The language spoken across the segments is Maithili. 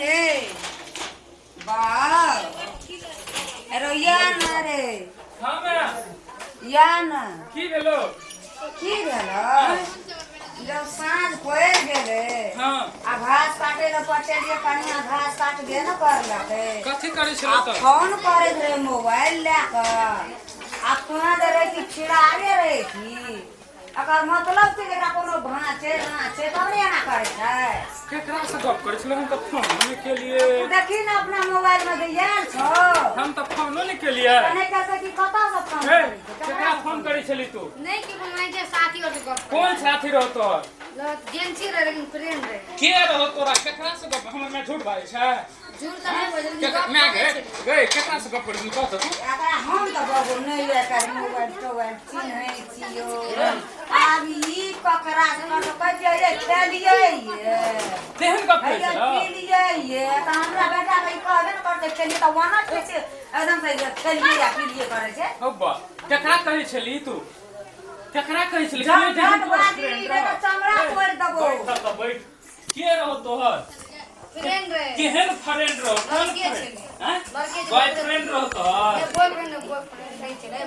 रे बाप अरे या ना रे। हां मैं या ना की भेलो की भेलो जब साँझ पड़ि गेलै। हां आ घास काटे ल पटेलियै कनिया घास काट गे न करलकै। कथी करै छलो त फोन करैत रहे मोबाइल लए कऽ आ फोन रहे कि छिड़ाबे रहे की अकर मतलब छै जेकरा कोनो भाँचे नाचे तब ने एना करै छै। केकरा से गप करै छलो? हम त फोन नहि केलियै। देखी ने अपना मोबाइल में जे आयल छौ। हम त फोनो नहि केलियै। नहि कहै कि कतऽ से फोन करै छै? केकरा फोन करै छली तू? नहीं कि बोलवाई के साथी और गप। कौन साथी रहो तोर? जेंसी रहे लेकिन फ्रेंड रहे। के रहो तोरा? केकरा से गप? हमर में झूठ बाजै छै? झूठ त नहीं बाजै लेकिन मैं गए गए केकरा से गप करै छली कह त तू। एकरा हम त बाबू नहीं एकर मोबाइल टोबाइल चिन्है छियो। आब ई ककरा से कहै छियै रे खेलियै ये तेहन गप करै छलो? खेलियै ये त हमरा बेटा के कहबे न करतै खेलियै त वहाँ छै एकदम से खेलियै या पीलियै करै छै। हब्बा केकरा कहै छली तू? केकरा कहै छली? चमड़ा तोड़ि देबो। बैठ त बैठ। के रहो तोहर? फ्रेंड रहे। केहन फ्रेंड रहो? कौन फ्रेंड? हैं बॉयफ्रेंड रहो तोहर? बॉयफ्रेंड बॉयफ्रेंड नहीं छले।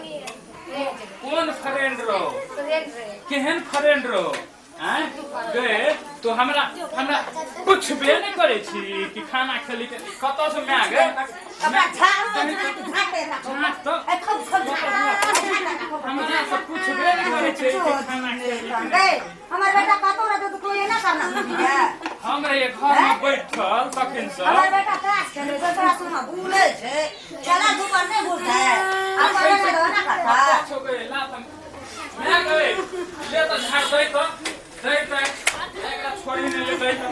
कौन फ्रेंड रहो? फ्रेंड रहे। केहन फ्रेंड रहो? हैं गे तो हमरा हमरा पुछबे नहीं करै छी कि खाना खेली के कतौ से मैं गे हमरा झाड़ू झाटे राखो त ए खूब खूब हमरा से पुछबे नहीं करै छी कि खाना खेली गे। हमर बेटा कतौ रहतै त तू एना करना बुझिया। हम रहिए घर में बैठल तखन से हमर बेटा ताश खेलै छै तोरा सुना बुलै छै खेला धूपर नहीं बुलतै आ करे ना करता। छो गे ला त मैं गए ले त झाड़ दै त दै त एकरा छोड़ी ने ले दै त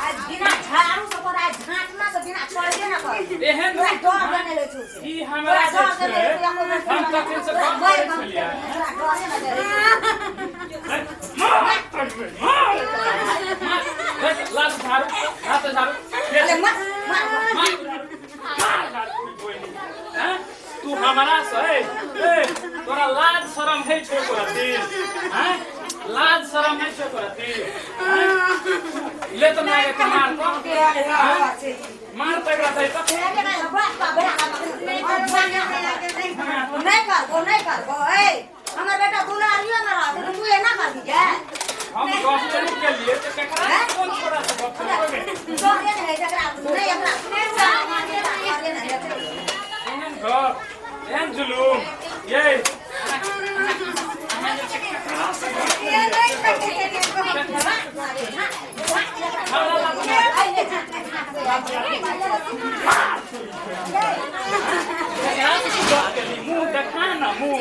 आज बिना झाड़ू से पर आज झांटना से बिना छोड़बे ना कर। एहन तोरा डर बने ले छु ई हमरा डर बने ले हम तखन से गप करै छलियै। तोरा डरे ना दे मार मार मार लात झाड़ू लात झाड़ू ले मार मार मार मार हैं तू हमरा से ए तोरा लाज शरम है छो तोरा ती हैं लाज शरम है छो तोरा ती ले त मारे के मार तो मार त एकरा दे त नहीं करबो नहीं करबो। ए हमर बेटा दुलारियो में रहत तू एना करबी जा? हम गप नहीं केलिए त केकरा कोन छोरा से गप करबे? डरे नहीं है जकरा नहीं हमरा डरे नहीं है। एहन गप एहन जुलूम ये मुंह देखा ना मुंह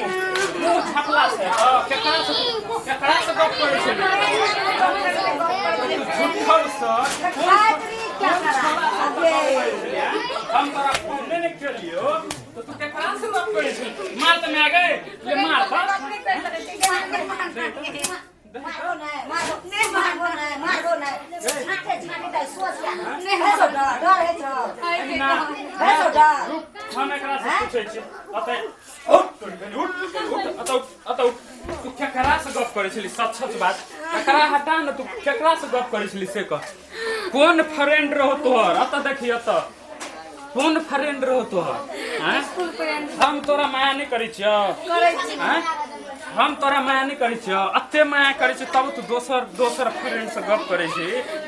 मुंह छपला से केकरा से गप करै छली झूठल से हम तोरा फोन नहीं केलियो तो तू केकरा से गप करै छली? मार त मैं गए ले मार त मारो नहीं मारो नहीं मारो नहीं मारो नहीं झाटे झाटे दै सोच के नहीं है सो डर डर है छो है सो डर। रुक हम एकरा से पूछै छी अतै उठ तोरी बहन उठ उठ अतौ अतौ तू केकरा से गप करै छली? सच सच बात केकरा हटा न तू केकरा से गप करै छली से कह। कौन फ्रेंड रहो तोहर? अत देखी अत कौन फ्रेंड रहो तोहर? हैं स्कूल फ्रेंड। हम तोरा माया नहीं करै छियौ? करै छी। हैं हम तोरा माया नहीं करै छियौ? अते माया करै छी तब तू दोसर दोसर फ्रेंड से गप करै छी।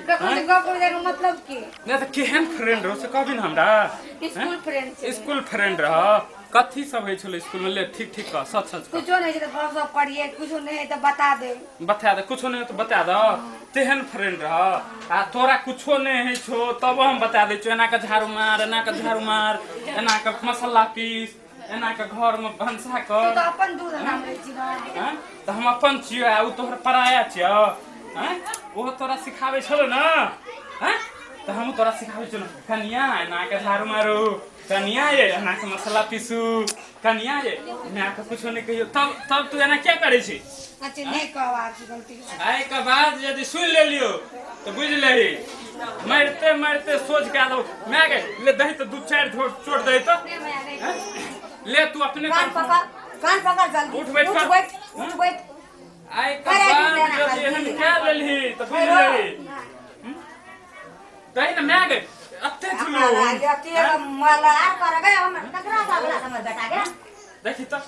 कखन से गप करै के मतलब की? नहीं त केहन फ्रेंड रहो से कहबी न हमरा? स्कूल फ्रेंड छै। स्कूल फ्रेंड रह। कथी सब होइ छलै स्कूल में? ले ठीक ठीक कह सच सच कह। कुछो नहीं छै त गप सब करिए कुछो नहीं है त बता दे। बता दे कुछो नहीं है त बता दे। तेहन फ्रेंड रह आ तोरा कुछो नहीं है छो तब हम बता दै छियौ एना के झाड़ू मार एना के झाड़ू मार एना के मसाला पीस एना के घर में भनसा कर। तू त अपन दूध हम लै छी ना। हैं त हम अपन छियौ आ उ तोहर पराया छियौ। हैं ओ तोरा सिखाबै छलो ना? हैं त हम तोरा सिखाबै छलो कनिया एना के झाड़ू मारू कनिया ये एना के मसाला पीसू कनिया ये माय के कुछो नहीं कहियो तब तब तू एना क्या करै छी? अच्छा नहीं कहब आब गलती। आइ के बाद यदि सुन लेलियो तो बुझ लेही मरते मरते सोच के दो मैं के ले दही तो दू चार चोट दही तो ले तू अपने कान पकड़ जल्दी उठ बैठ उठ बैठ आइ के बाद यदि एहन कह लेलही तो बुझ लेही। कहि न my गई अत्ते जुलूम अते मलार कर गए हम ककरा सामना समझ बेटा गे देखी त हम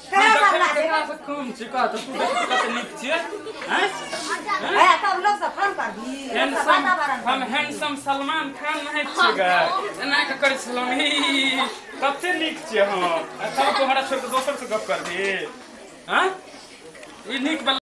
केकरा से कम छी कह त तू देखी कते नीक छियै हैं ए तब लोग सब फोन कर दी हैंडसम हम हैंडसम सलमान खान नहीं छियै गे एना के करै छलहुँ ही कते नीक छियै हम तब तू हमरा छोड़ के दोसर से गप करबी हैं ई नीक।